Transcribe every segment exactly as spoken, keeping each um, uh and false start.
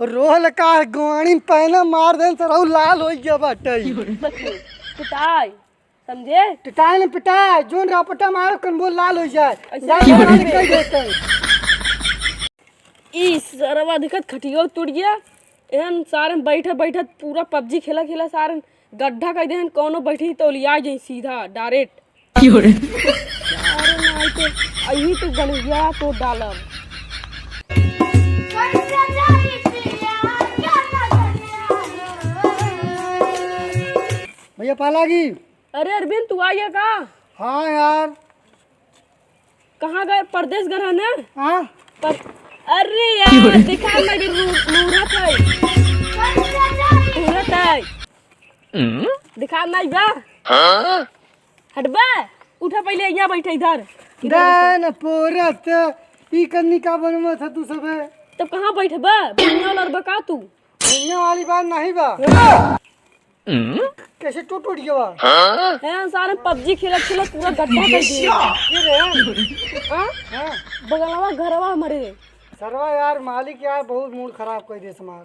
रोहल का गोवानी में पैना मार देन, सरऊ लाल होइ गया बाटे। पिटाई, समझे? पिटाई न पिटाई, जोन रापटा मारो, कनबो लाल होइ जाए। ऐसे जा नहीं घर वाले बोले। कह देते हैं। ई सरवा दिखत खटियो टूट गया। एहन सारे बैठे बैठे पूरा पबजी खेला खेला सारे गड्ढा कर देहन, कौनो बैठी तो लिया जाई सीधा डायरेक्ट। क्यों रे? अरे नहीं तो अही तो गणिया तो डालब। भैया पालागी। अरे अरविंद, तू आ गया का? हाँ यार। कहाँ गए? परदेस गए रहे ना? हाँ। पर, अरे यार, दिखा ना कि रू-, मूरत है। मूरत है। दिखा नहीं बा। हाँ? हटबा, उठा पहले यहाँ बैठे इधर। इधर बैठे। दे न पोरत, ई कन्नी का बनवा था तू सबे? तब कहाँ बैठबा? भुइयाँ वाला बा का तू? भुइयाँ वाली बात नहीं बा। हाँ। कैसे टूट टूट गया बा? हैं, सारे पबजी खेलत खेलत पूरा गड्ढा कर दिए। ये रे। हाँ? हाँ। बगलवा घरवा हमारे। सरवा यार, मालिक यार बहुत मूड खराब कर दे हमार।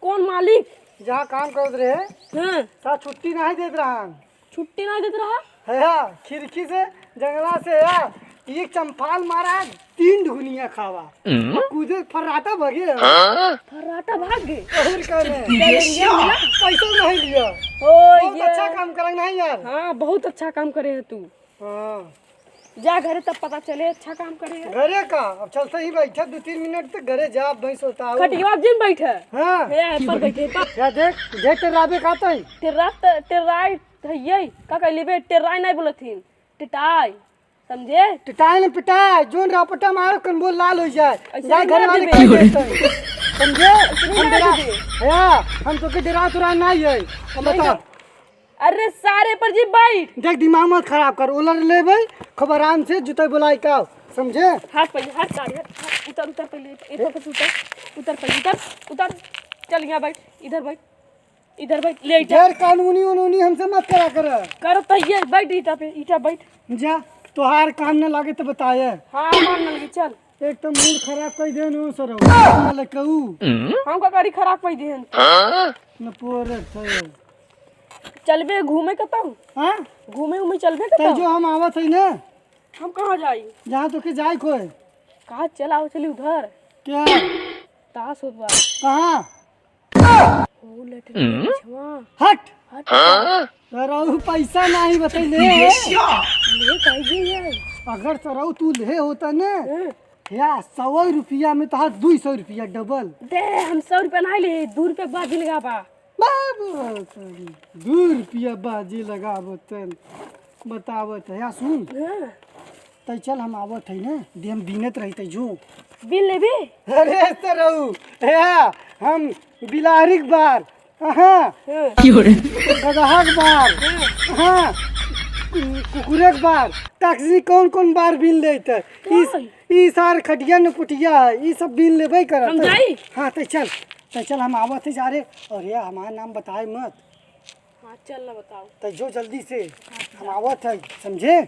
कौन मालिक? जहाँ काम करत रहे, हाँ। सा छुट्टी नहीं देत रहा। छुट्टी नहीं देत रहा? है, खिड़की से, जंगला से यार, एक चंपाल मारा, तीन ढुनिया खावा। हम्म। और कूदे फर्राटा भागे। हाँ? फर्राटा भाग गए? और का रे? चैलेंजर मिला? पैसा नहीं लिया। ओ, बहुत ये। अच्छा काम करन नहीं यार। हाँ, बहुत अच्छा काम करे है तू। हाँ। जा घरे तब पता चले, अच्छा काम करे है। घरे का? अब चलते ही बैठे दो तीन मिनट तक, घरे जा, अब भैंस होता हूँ। खटिया जिन बैठे। हाँ। हे, पर बैठे, पर। या देख, देख तेरे राबे का तो ही। तेरा त-, तेरा राइट है ये, का कहली बे, तेरा राय नहीं बोलत ही, टिटाई, समझे? टिटाई न पिटाई, जोन रापटा मारो, कनबो लाल हो जाए। ऐसे जा नहीं घर मार वाले देबे। कह देते हैं। समझे? ऐसे नहीं हम मार डरा, देबे। या, हम तो के डरा तुरा नहीं है। हम नहीं बता। डर-, अरे सारे पर जी बैठ। देख, दिमाग मत खराब कर, ओलर लेबे, खूब आराम से जूते बुलाई का, समझे? हाथ पहले, हाथ काढ़, हाथ, हाथ, उतर, उतर पहले, इधर से उतर, उतर पहले, उतर, उतर, चल यहाँ बैठ, इधर बैठ, इधर बैठ, ले इधर। गैर कानूनी उनूनी हमसे मत करा कर। करो तो ये बैठ ईटा पे, ईटा बैठ। जा, तोहार काम न लागे तो बताए। हाँ, मान लगे, चल। एक तो मूड खराब कर देन हो सरऊ। लकऊ। हम का करी खराब कर देन? न पोरत है। चलबे घूमे कतौ? हाँ? घूमे उमे चलबे तै कतौ? जो हम आवत है ना। हम कहाँ जाई? जहाँ तो के जाए कोई। कहाँ चला हो चली उधर? क्या? तास होत बा। कहाँ? ओ लटरी के पिछवा। हट। हट। सरऊ पैसा नहीं बतैले। ले काहे ये? अगर सरऊ तू ले होता ने, हाँ। या सौ रुपया में तोहार दुई सौ रुपया डबल। दे, हम सौ रुपया नहीं ले, दू रुपया बाजी लगाबा। बाबू, दू रुपया बाजी लगाबो तन। बतावत है, या सुन। हाँ। तै चल, हम आवत है ना, दे हम बीनत रही तै जो। बीन लेबे? अरे सरऊ, या, हम बिलारी के बार, हाँ। हाँ। गदहा के बार, हाँ। कु-, कुकुरे के बार, टैक्सी कौन कौन बार बीन लेत है? ई, हाँ। ई सार खटिया न पुटिया है, ई सब बीन लेबे करत हम है। जाई? हाँ, तै चल, तै चल, हम आवत है जा रे। और या हमार नाम बताए मत। हाँ, चल ना बताओ। तै जो जल्दी से, हम आवत है, समझे?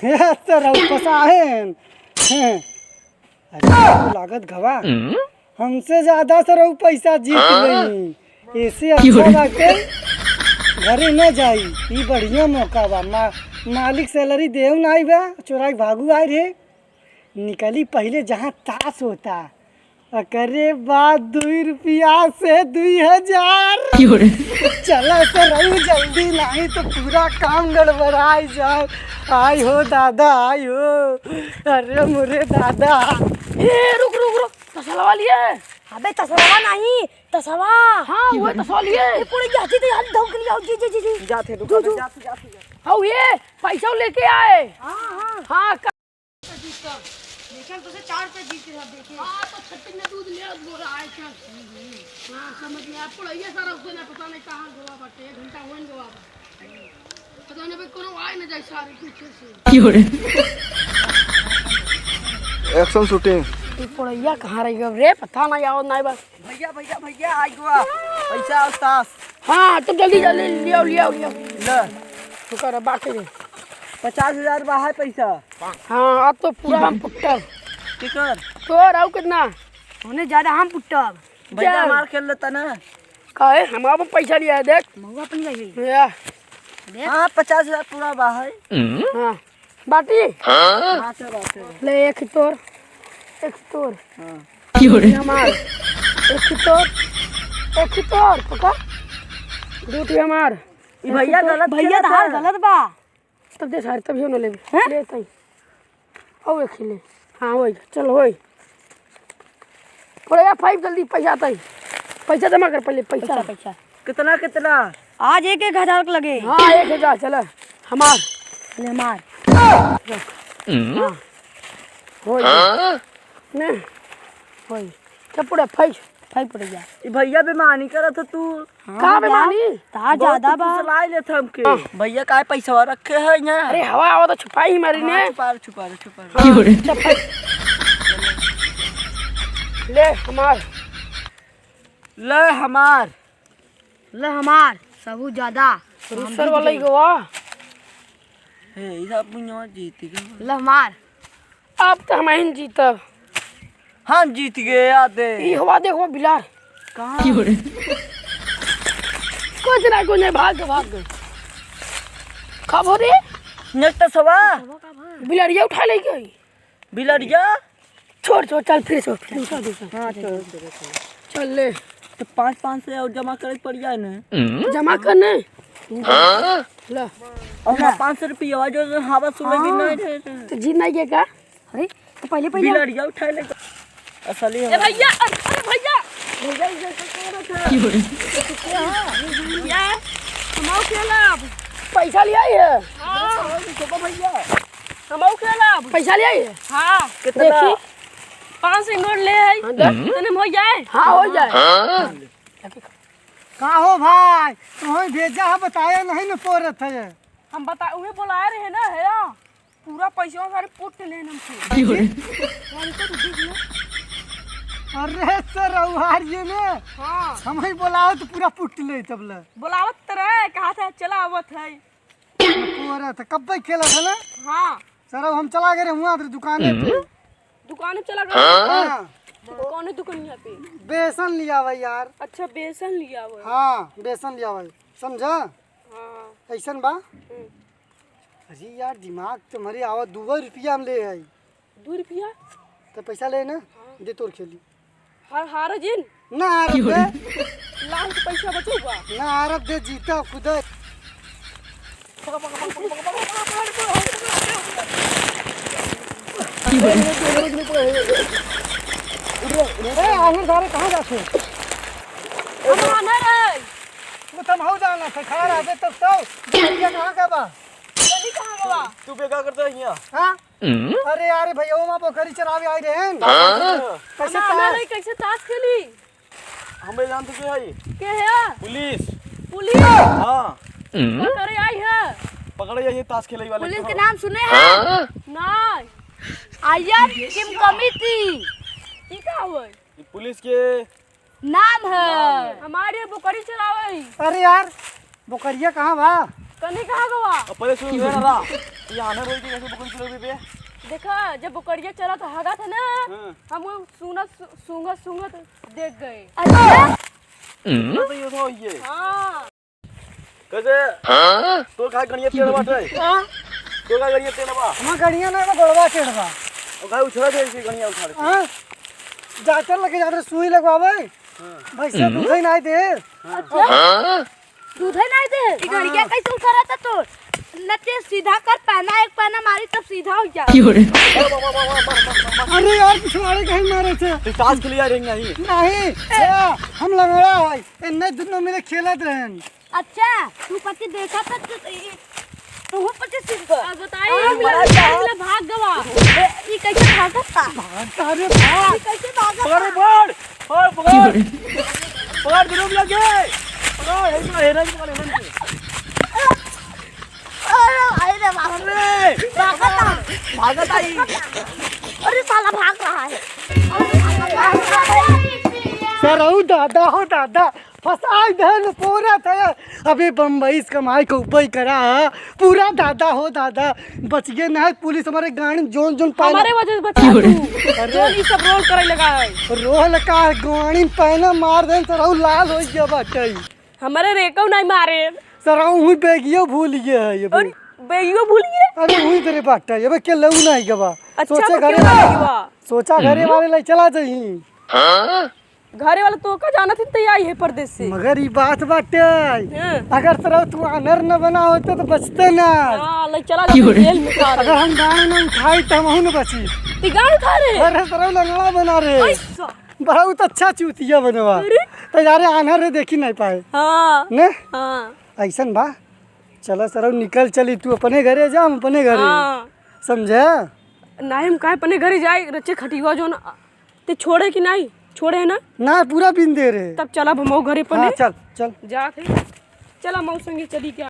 हे, सरऊ फसाहेन। हे। अच्छा, लागत गवा। हमसे ज्यादा सरऊ पैसा जीत गई। ऐसे अच्छा बाटे, घरे न जाई। ई बढ़िया मौका बा। मा-, मालिक सैलरी देव ना आई बा, चोराई भागू आए रे। निकली पहिले जहाँ तास होता। ओकरे बाद दुई रुपया से दुई हजार। चला सरऊ जल्दी, नहीं तो पूरा काम गड़बड़ाई जाए। आई हो दादा, आई हो। अरे मोरे दादा। ए, रुक, रुक, रुक। तसलवा लिए। अबे तसलवा नहीं, तसवा। हाँ, वो तसवा लिए। ये पूरे जाती तो यार धोख लिया। जी, जी, जी, जी। जाते, रुको, जाते, जाते, जाते। हाँ, ये पैसा लेके आए। हाँ, हाँ। हाँ, का- जीत कर। देखे हम तो से चार पे जीत के साथ देखे। हाँ, तो छट्टी में दूध ले बोरा आए क्या? हाँ, समझ में आप पढ़ाइए सारा, उसको ना पता नहीं कहाँ गवा बाटे, एक घंटा हुआ गवा बाटे। पता नहीं भाई, कोनो आए ना जाए सारे पीछे से। क्यों रे? एक्शन शूटिंग। तू पढ़ाइया कहाँ रह गया रे? पता नहीं, आओ नहीं बस। भैया, भैया, भैया, आ गवा। पैसा और तास। हाँ, तो जल्दी, जल्दी लियाओ, लियाओ, लियाओ। ले। शुक्र है, बाकी दे। पचास हजार बा है पैसा। हाँ, अब तो पूरा हम पुट्टर। केकर? तोर, आऊ कितना? होने ज्यादा हम पुट्टब। भैया, जा। हमार खेल लेता ना। काहे? हम आपन पैसा लिया है, देख। महुआ अपनी गई है। या। देख। हाँ, पचास हजार पूरा बा है। हाँ। बाटी? हाँ। बाटे, बाटे। ले, एक ही तोर, एक ही तोर। हाँ। दू ठे हमार, एक ही तोर, एक ही तोर, पकड़। दू ठे हमार। ई भैया एक ही तोर। गलत भैया खेलत तहार है। गलत बा। तब दे सारे, तब यो न लेबे। हैं? ले तई। हौ एक ही ले। हाँ, होई, चल, होई। बोले, "या फाइव जल्दी पैसा तई। पैसा जमा कर पहले, पैसा।" पैसा, पैसा। कितना, कितना? आज एक एक हजार के लगे। हाँ, एक हजार, चला। हमार। ले, हमार। हाँ। होई। ने। होई। चल, पूरा फाइव। फाइव पड़ गया। ई भैया बेमानी करत ह तू। हाँ, का भैया, बेमानी? तार बहुत ज्यादा बा। फुसलाई लेत हमके। हाँ। भैया, काहे पैसवा रखे है यहाँ? अरे, हवा, हवा तो छुपाई ही मारी हाँ, ने। छुपा ले, छुपा ले, छुपा ले। हाँ, अच्छा, फाइव। ले, हमार। ले, हमार। ले हमार, सबहू ज्यादा। रूसर वाला ही गवा। हे, ई सब पुनिया जीत गए। ले हमार। अब तो हम ही जीतब। हम जीत गए, याद है। ई हवा देखो, बिलार। कहाँ? कुछ ना, कुछ नहीं, भाग गए, भाग गए। खबर है? नेक्स्ट सवा। बिलरिया उठा ले गई। बिलरिया? छोड़, छोड़, चल, फिर से, फिर से। दूसरा, दूसरा। हाँ, चलो, चलो, चलो। चल ले। तो पाँच, पाँच सौ और जमा करे के पड़ जाए ना। जमा करने? हाँ? ला। और ना पाँच सौ रुपया जो हवा सुने भी हाँ। नहीं रहे थे। तो जीत नहीं गया का? अरे, तो पहले, पहले। बिलरिया उठा ले। असली ए है। भैया, अरे, अरे भैया। भैया, ये तो कह रहा था। भैया, हम आओ खेलब। पैसा ले आई है? हाँ। देखो भैया। हम आओ खेलब। पैसा ले आई है? हाँ। कितना? देखी। पाँच सौ नोट ले आई। हाँ, दे। तने में हो जाए? हाँ, हो जाए। हाँ। का हो भाई, तुम्हें भेजा है, बताया नहीं न पोरत है। हम बता, उहे बोलाए रहे ना, है ना? पूरा पैसा सारे पुट लेन हमसे। की हो रे? यार, इतना तो देख लो। अरे सर, रउहार ये ने हाँ। हम ही बोलाओ तो पूरा पुट ले तब ले। बोलावत तो रहे, कहा था चला आवत है। पूरा था, कब पे खेला था ना? हाँ। सर, अब हम चला गए रहे हुआ तो दुकाने पे। दुकाने पे चला गए? हाँ। तो कौन दुकानिया पे? बेसन लिया भाई यार। अच्छा, बेसन लिया हुआ है। हाँ, बेसन लिया भाई, समझा? हाँ। ऐसन बा? हम्म। अरे यार, दिमाग तुम्हारी आवा, दू रुपया हम ले आई। दू रुपया? तो पैसा ले ना, हाँ। दे तोर खेली। हार, हार जिन? ना हारब दे। लाख के पैसा बचो बा? ना हारब दे, जीता खुद। ए, आहिर धारे कहाँ जाते? हम आन्हर है। वो तुम हो जाना था, खड़ा रहबे तब तो। ये कहाँ का बा? गली कहाँ का बा? तू बे का करता है यहाँ? हाँ? अरे यार भैया, वो वहाँ बकरी चरावे आए रहे हैं। हाँ? कैसे हम ताश? आन्हर है, कैसे ताश खेली? हमें जानते के है? के है? पुलिस। पुलिस? हाँ। पकड़े आई है? पकड़े आई है ताश खेले वाले पुलिस को। के नाम सुने हैं? हाँ? नहीं। आईएम टीम कमिटी। ई का होय? ई पुलिस के नाम है। हमारे बकरी चरावे। अरे यार, बकरिया कहाँ बा? कनी कहाँ गवा? अब पहले सुन, सुन रहा। ये आन्हर होई कि कैसे बकरी चरावे बे? देखा, जब बकरिया चरा तो हगा था ना, हाँ। हम वो सूंघत, सू-, सूंघत, सूंघत देख गए। अच्छा? ना तो ये था ये। हाँ। कैसे? हाँ? तोर का गड़िया टेढ़ बाटे? हाँ? तोर का गड़िया टेढ़ बा? हमार गड़िया ना, ना गोड़वा टेढ़ बा। और गाय उछला दे इसी गड़िया उछाल के। हाँ? डॉक्टर लगे जाते सुई लगवावे। हाँ। भैंसिया दूध ही नहीं दे। हाँ। अच्छा? दूध ही नहीं दे। ई गड़िया हाँ। कैसे उछला था तोर? न ते सीधा कर, पैना एक पैना मारी तब सीधा हो जाए। अरे यार, पिछवाड़े कहीं मारे थे। तो ताश खेलिया रे नहीं। नहीं, ए, हम लंगड़ा है। ए, नहीं, दोनों मिले खेलत रहन। अच्छा, तू पति देखा था, तू, तू, तू पति सीख गया। अब बताइए, हाँ, ये बड़ा मिला भाग गवा। ए, ई कैसे भागत था? भागता रे, भाग। ई कैसे भागत था? अरे, भाग। ओए, पकड़। पकड़, गिरो भी लगे। पकड़, यही पकड़, हेरन पकड़, हेरन पकड़। अरे, भाई रे, बाप रे। अरे, भागत आ। भागत आई। अरे, साला भाग रहा है। अरे, साला भाग रहा है। सर, ओ दादा, हो दादा। फसाई धन पूरा था। अबे बम्बई से कमाई के उबई करा है। पूरा दादा हो दादा, बच गए ना पुलिस हमारे गाड़ी में जोन जोन पाए। हमारे वजह से बचा तू। अरे। जोन ई सब रोल करे लगा है। रोल का गाड़ी में पहना मार दे सरऊ लाल हो गया बाटे। हमारे रेकौ नहीं मारे। सरऊ हुई बैगियो भूल गया है ये अरे, बैगियो भूल गया? अरे हुई तेरे बाटे, ये के लऊ नहीं गवा। अच्छा, सोचे तो घरे क्यों वाले, नहीं गवा? सोचा घरे वाले ले चला जाई। घरे वाला तो का जानत ही तैयार है परदेस से। मगर ई बात बाटे, हाँ। अगर सरऊ तू आनर न बना होते तो बचते ना। हाँ, ले चला जाते जेल में सारे। अगर हम गाड़ी न उठाई तो हमहू न बची। ती गाड़ी उठा रे। अरे सरऊ लंगड़ा बना रे। ऐसा। बहुत अच्छा चूतिया बनवा। अरे। तो यारे आनर रे देखी नहीं पाए। हाँ। ने? हाँ। ऐसन बा। चला सरऊ निकल चली, तू अपने घरे जा, हम अपने घरे। हाँ। समझे? नहीं, हम काहे अपने घरे जाए, रचे खटिया जो ना। ते छोड़े कि नहीं? छोड़े है ना? ना, पूरा बिन दे रहे। तब चला हम घरे पर हाँ, ने। चल, चल। जा थे। चला मऊ संगे चली क्या?